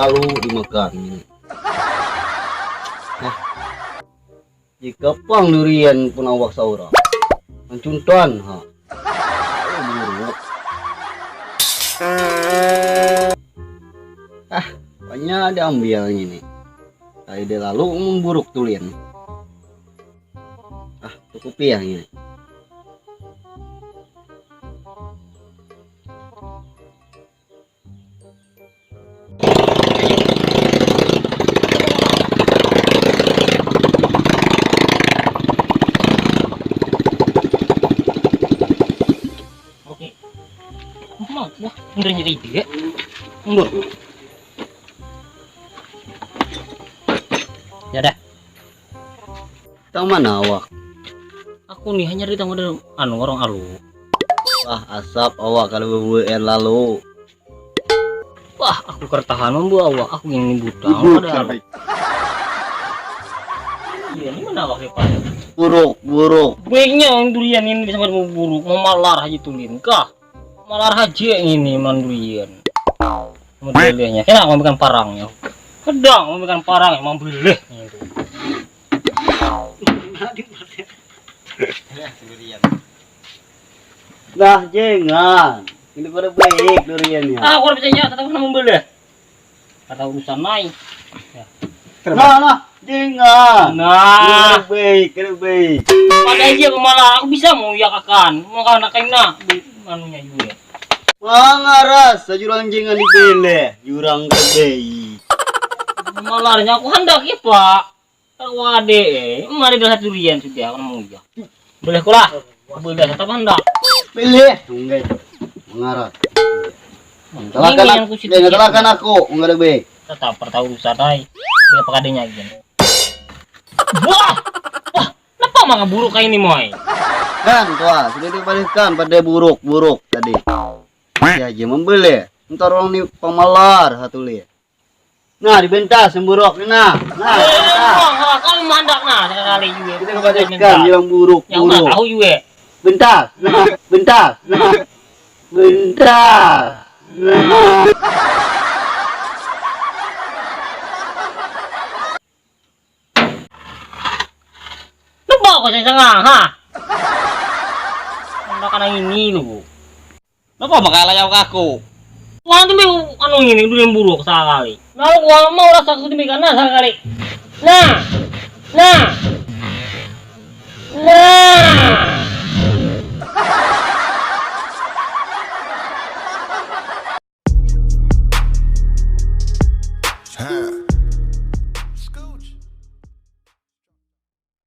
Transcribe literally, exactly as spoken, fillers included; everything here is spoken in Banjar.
Lalu dimakan ini. Nah, jika pang durian pun awak saurang, mancuntan ha. Lalu buruk. Ah, banyak diambil ini. Tadi dia lalu memburuk tulian. Ah, cukupi ya ini. Oke. Mau, wah, bener jadi ide. Mundur. Ya dah. Tang mana awak? Aku nih hanya di tangga anu orang alu. Wah, asap awak kalau bebuer lalu. Wah, aku kertahan membawa awak, aku ini buta. Buta. Ada alu. Iya, ini mana awak ya, Pak? Buruk, buruk. Baiknya orang durian ini bisa buruk, memalar aja tulin kah? Memalar aja ini man durian. Modelnya, kena memberikan parangnya. Sedang memberikan parang, emang boleh. Nah, jengan. Ini pada baik duriannya. Ah, aku ora percaya, tetap kena membelah. Kata urusan naik. Ya. Nah, nah, jengan. Nah. Ini pada baik, pada baik. Pada aja pemalah, aku bisa mau ya kakan. Mau kakan kain nah. Anunya juga. Mangaras, sajurang jengan dibeleh, jurang pada baik. Pemalarnya aku hendak ya, Pak. Wade, eh, mari belah durian sudah, aku mau ya. Boleh kula? Boleh, tetap hendak. Pilih. Enggak itu. Mengarat. Ini salahkan yang aku, kucit-kucit. Salahkan aku, enggak ada baik. Tetap pertahu urusan ai. Dia pakadenya gini. Wah! Wah, kenapa maka buruk kayak ini, Moy? Kan, tuh, sudah dibalikan pada buruk-buruk tadi. Ya, aja membeli. Entar orang ni pamalar satu li. Nah, dibentas semburok ni nah. Nah, eh, dibentas. Wah, wah, kamu mandak nah sekali juga. Kita kebalikan bilang buruk, ya, buruk. Tahu juga. Bentas. Nah, bentas. Nah. Bentas. Nah. Lupa kau saya sengah, ha? Mandak anak ini lu. Napa makalayau kaku? Wah, tu anu ini durian buruk sakali. Lalu gua mau rasa aku demikian nah sakali. Nah. Nah. Nah.